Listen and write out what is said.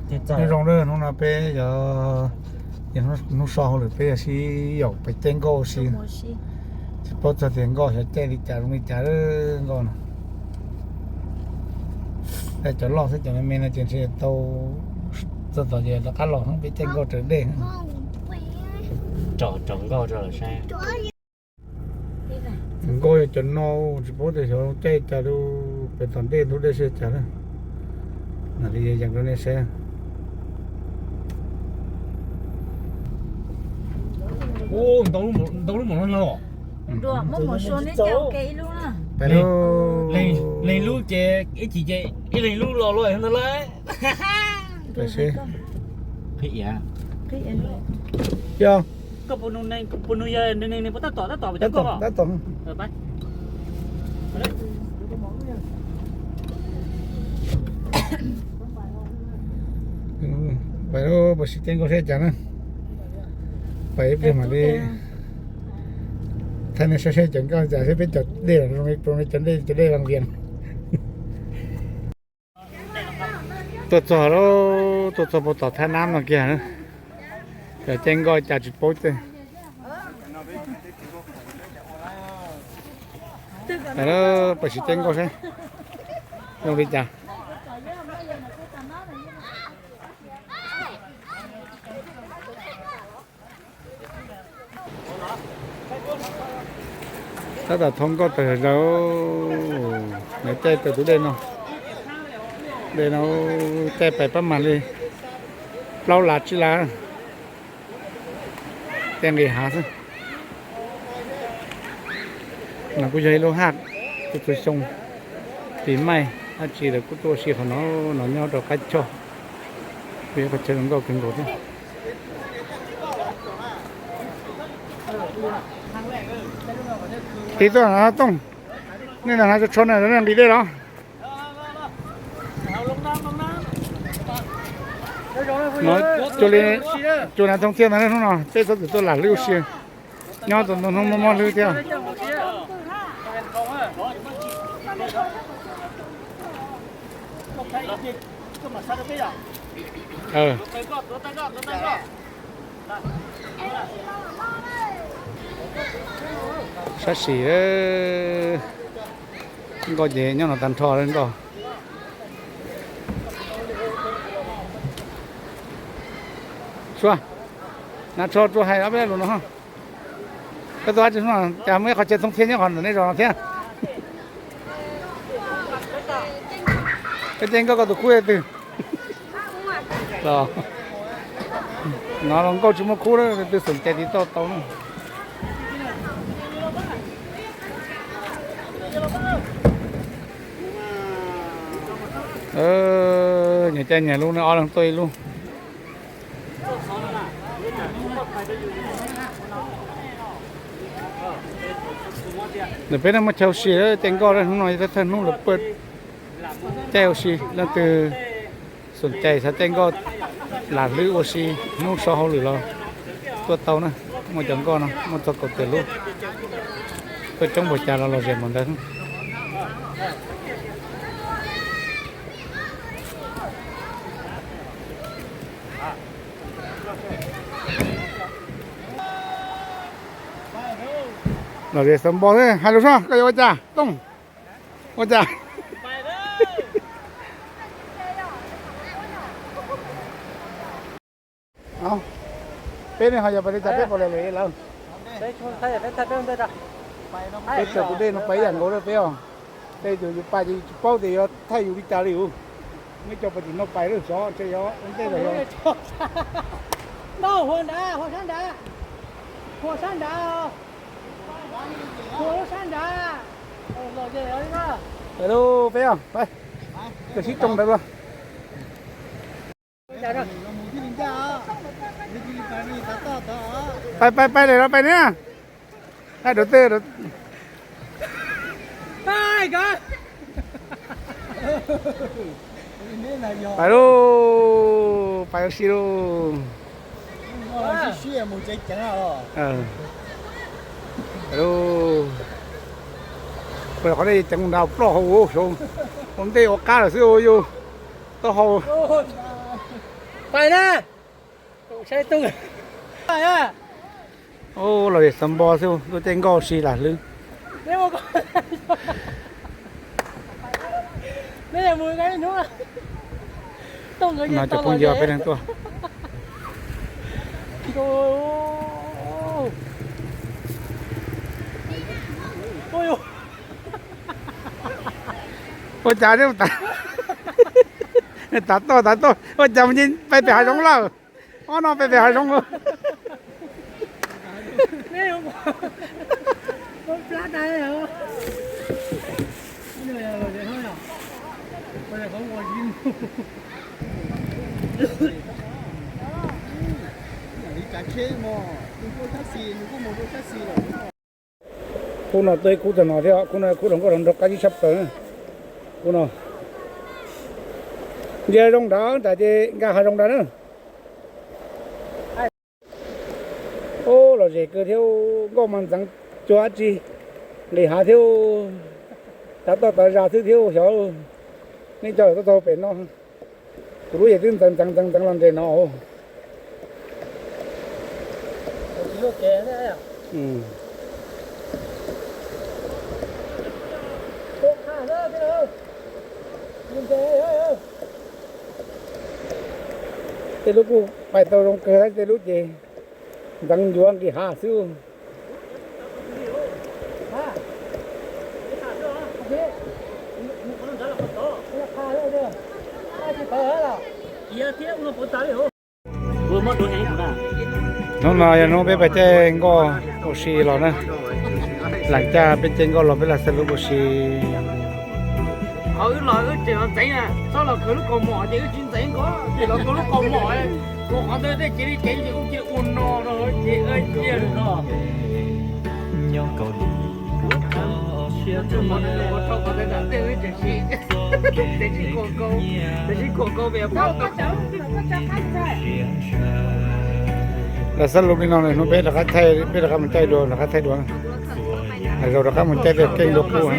Nyob zoo, hnub no peb yog, hnub so hauj lwm peb yog sib yaum pem caij nkoj ua si. Tsis paub txog tias nkoj xyov caij li cas zoo li cas nkoj no. Caij cov loj xwb, cov me me no ces ntshe tau txog tom ces rov qab los peb caij nkoj raws dej. Nkoj yog cov no, tsis paub tias xyov caij cas li, pem tom ntej ntug dej seb cas na. Mam li yees rau nej saib. Ntau lub mom no. Leeg lub ces ib chim ces ib leeg lub los luaj ntag lauj. Yog. Koj puas nug neeg, puas nug yog neeg, neeg puas tab tom, tab tom, tab tom, tab tom. Pais, pais sib caij nkoj saib cas na. Pais ib pliag mam li thaij nej saib saib cov nkoj cas, saib peb cov dej zoo li cov dej, cov dej Vaj Vias. Tuaj txog, tuaj txog puag tom thaj nab no kiag na. Cov caij nkoj cas tsis paub tias. Pais sib caij nkoj saib zoo li cas. Tab tom thau nkoj tawm zaws, lawv caij tawm tus dej no. Dej no caij pais pab mam li plaub las tsib las, caij nqis hav xwb. No kuj yog ib lub haj, kuj txhua xyoo pis maij dab tsi lawv kuj tuaj ua si qhov no, no nyob rau qab choj. Kuj yog qhov chaw zoo nkauj kawg nkaus thiab. Tiv tuaj no Tooj, nej no hnav tsho tsho na, nej nqis dej los? No, cuag li, cuag nas thooj thiaj ntag hnub no, peb txhob txwm tuaj lam hlwb ua si. Nyob tau ntau hnub muaj mob hlwb thiab. Sab sim, nkoj ces nyob no tag nrho nkoj. Sua, hnav tsho tsuas hais ob peb lus no. Koj tuaj dab tsi no, cas muaj ib qhov chaw thooj thiab nyob qhov ntawm nej zos no thiab? Koj caij nkoj koj tus khub twg? Los, no los nkauj tsis muaj khub, leej twg xom cai tiv tauj tau na. Nyias caij nyias lub, neb ob leeg tuaj ib lub. Nws peb neeg muaj chaw ua si, caij nkoj hnub no yog thawj hnub lawv pab caij ua si. Leej twg xom cai xav caij nkoj lam hlwb ua si hnub so hauj lwm los tuaj tau na. Muaj cov nkoj no muaj txog kaum tawm lub, tuaj coob npaum cas los los zem npaum ntawd. Los zem xav npo thiab, hais lus soj, koj yuav ua cas Tooj? Ua cas? Peb ne ho yog pais li cas peb puas lem lawm? Peb txawm tus dej no pais ib yam nkaus rau peb os. Tej yus yus pais ces yus tsis paub tias yuav thaij yus li cas li us. Neb cov pais tim no pais lawm xyov ntshe yog ua ntej los yog. Ntau, hua nrad, hua sab nrad. Hua sab nrad. Hua lub sab nrad. Pais lauj peb os, pais. Koj sib rooj ntawd dua. Pais pais pais lawm los pais ne. Pais dov tej. Pais lauj, pais ua si lauj. Pais lauj. Qhov nej ceev nrad ploj hauv xyov, ua ntej ua qab lawm xwb yus. Taub hau. Pais na, saib Tooj. Ub, los zem xav npo xwb, lub caij nkoj ua si lam hlwb. No cov phooj ywg peb leeg tuaj. Ua cas, tav toj, tav toj, ua cas pais pem hav zoov lawm. Ob no pais pem hav zoov. Khub no tuaj ib khub txog no thiab, khub no khub hluas nkauj nraug qab zib tshaj plaws. Khub no ntsia zoo nrad, nram ces nkag hav zoov nrad na. Ub, los zem kawg thiab, nkauj mas ntxeev cuag dab tsi, nqis hav thiab, tav toj tav zag xwb thiab xyov. Nej cov tau taug pem no, kuv lub yeej twb ntxeev ntxeev ntxeev ntxeev los nres no. Tej lub kuj pais tau zoo kawg, tej lub ces ntxeev ncuav nqis hav xwb. Hnub no yog hnub peb pais caij nkoj ua si los na. Lam caj peb caij nkoj los peb lam xav lub ua si. Qhov wb los wb tseem los ntxeev, txhob los kawg lub kaus mom ces wb tsis ntxeev nkoj, ces los kawg lub kaus mom. Ua qhov ntawd tej cev li ceev ces kuj cia ua no rau ces cia no. Los xab lub li no, hnub peb rov qab thaij, peb rov qab mus caij dua, rov qab thaij dua. Lwm zaus rov qab mus caij peb keej dua kuj.